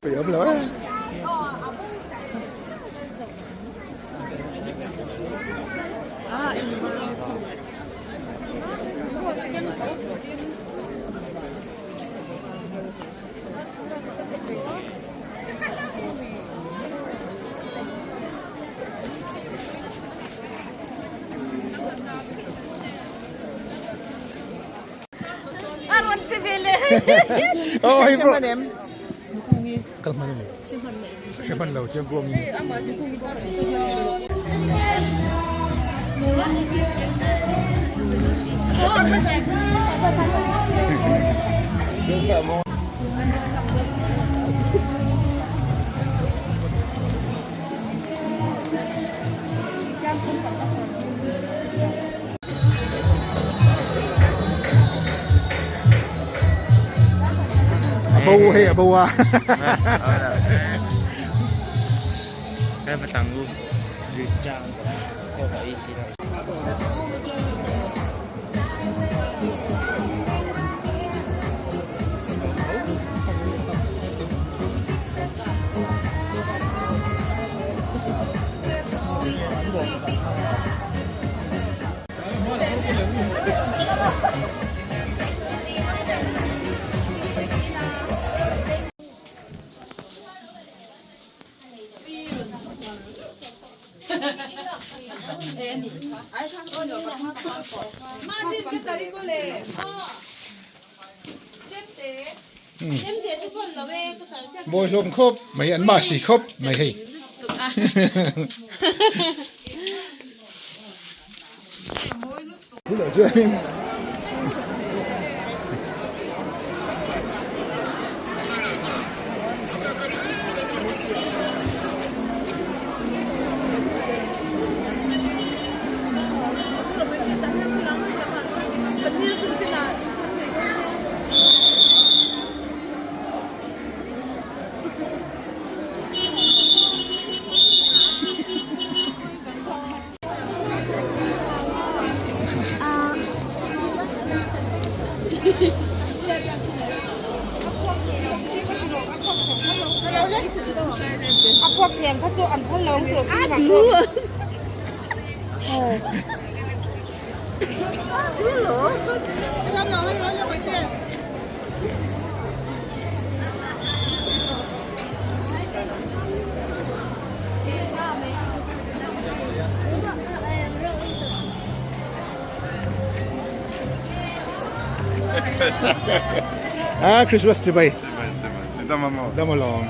Awm lo e. Oh, hei bro. Kal hman ani. Hre hman lo chiang kuang in. A bo hei a bo a. Mawi hlawm khawp mai an mah si khawp mai hei. Ah, Christmas chibai. Chibai, chibai. Dam amo. Dam along.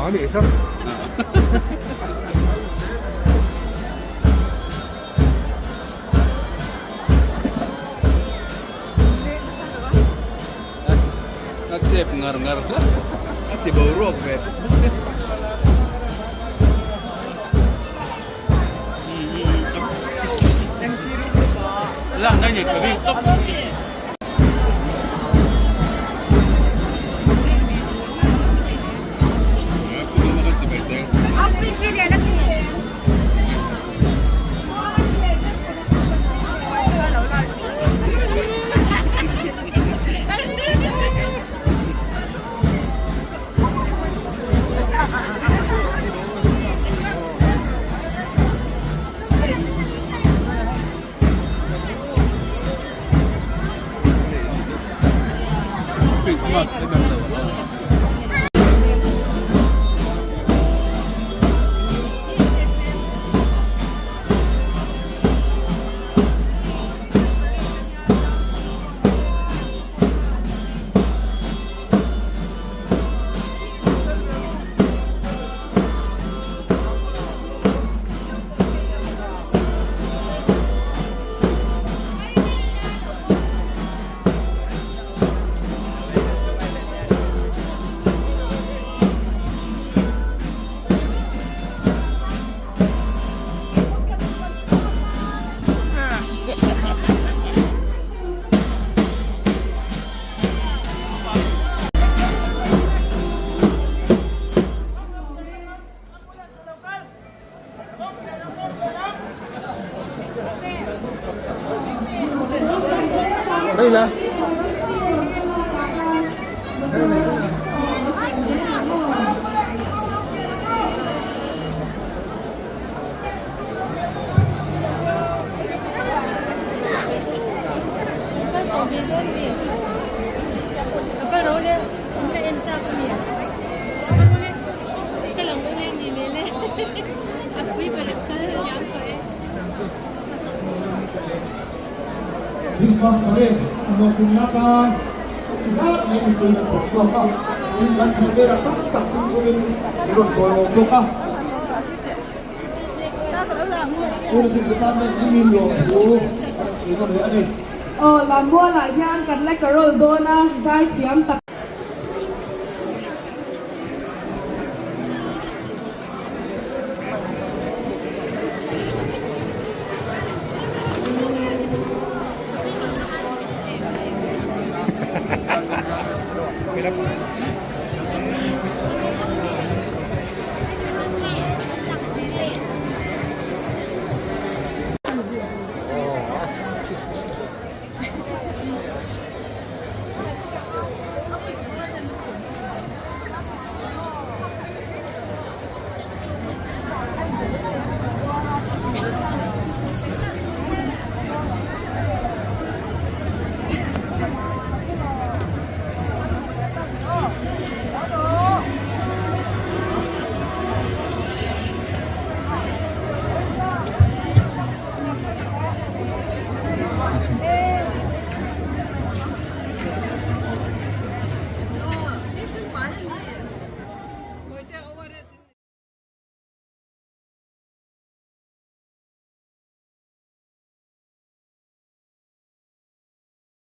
Ani sa. A chep ngar ngar a ti boruak ve. Leila. Christmas parade hlawhtlinna atan heti zat mai mipui an thawk chhuak a, tin kan chheh velah tam tak ding chungin min rawn tawiawm bawk a. Tourism Department hmingin lawmthu an rawn sawi nawn leh a ni. Aw, Lammualah hian kan la carol dawn a, zaithiam tak.